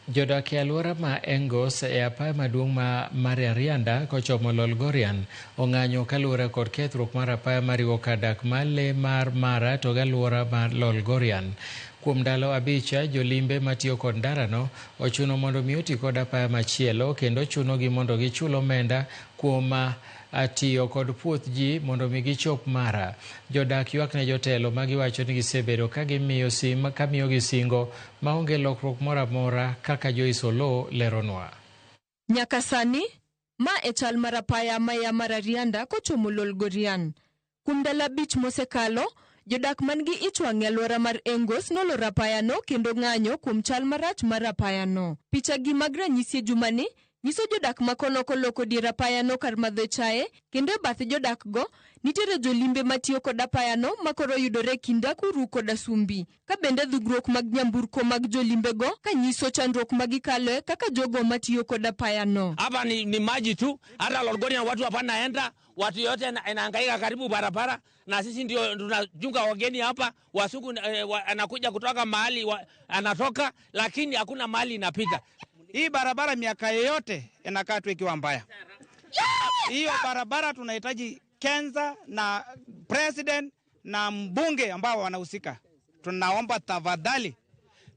Jodak e alwora ma Engos e apaya maduong' ma Mararianda kochomo Lolgorian ong'anyo kaluwore kod kethruok mar apaya mariwo kar dak mar lee mar Mara to gi alwora mar Lolgorian. Kuom ndalo 5, jolimbe matiyo kod ndarano ochuno mondo mi oti kod apaya machielo kendo chunogi mondo gichul omenda kuom tiyo kod puoth ji mondo mi gichop Mara. Jodak ywak ne jotelo ma giwacho ni gisebedo ka gimiyo sim ka miyogi singo maonge lokruok moro amora kaka Joyce Oloo leronwa. Nyaka sani, ma e chal mar apaya maya Mararianda kochomo Lolgorian. Kuom ndalo 5 mosekalo, jodak man gi ich wang' e alwora mar Engos noloro apayano kendo ng'anyo kuom chal marach mar apayano. Picha gi mag ranyisi e jumani nyiso jodak ma kono koloko dier apayano kar madho chae, kendo e bath jodak go nitiere jolimbe matiyo kod apayano ma koro yudore e kind Akuru kod Asumbi. Ka bende dhugruok mag nyamburko mag jolimbego ka nyiso chandruok ma gikaloe kaka jogo matiyo kod apayano. Hapa ni maji tu, hata Lolgorian watu hapana enda, watu yote inahangaika karibu barabara, na sisi ndio tunachunga wageni hapa, wasuku anakuja kutoka mahali anatoka, lakini hakuna mahali inapita. Hii barabara miaka yote inakaa tu ikiwa mbaya. Hiyo barabara tunahitaji Kenza na president na mbunge ambao wanahusika. Tunaomba tafadhali,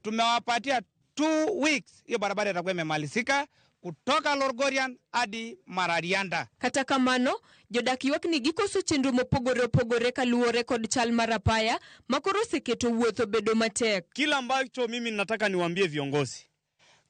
tumewapatia 2 weeks, hiyo barabara itakuwa imemalizika kutoka Lolgorian hadi Mararianda. Kata kamano, jodak ywak ni gikoso chenro mopogore opogore kaluwore kod chal mar apaya ma koro oseketo wuoth obedo matek. Kila ambacho mimi nataka niwaambie viongozi,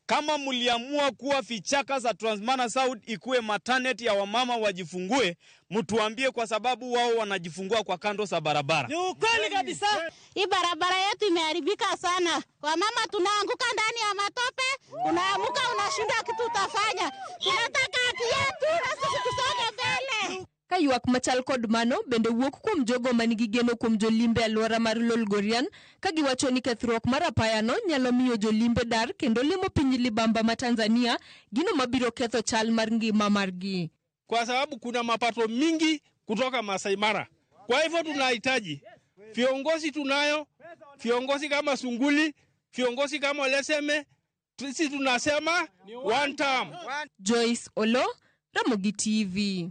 kama mliamua kuwa vichaka za Transmara South ikuwe maternity ya wamama wajifungue, mtuambie, kwa sababu wao wanajifungua kwa kando za barabara. Ni ukweli kabisa. Hii barabara yetu imeharibika sana. Wamama tunaanguka ndani ya matope, unaamuka unashinda kitu utafanya. Tunataka haki yetu na sisi tusonge mbele. Ka ywak machal kod mano bende wuok kuom jogo manigi geno kuom jolimbe alwora mar Lolgorian ka giwacho ni kethruok mar apayano nyalo miyo jolimbe dar kendo limo piny libamba ma Tanzania, gino mabiro ketho chal mar ngima margi. Kwa sababu kuna mapato mingi kutoka Masai Mara. Kwa hivyo tunahitaji viongozi, tunayo viongozi kama Sunguli, viongozi kama Oleseme, sisi tunasema one term. Joyce Olo, Ramogi TV.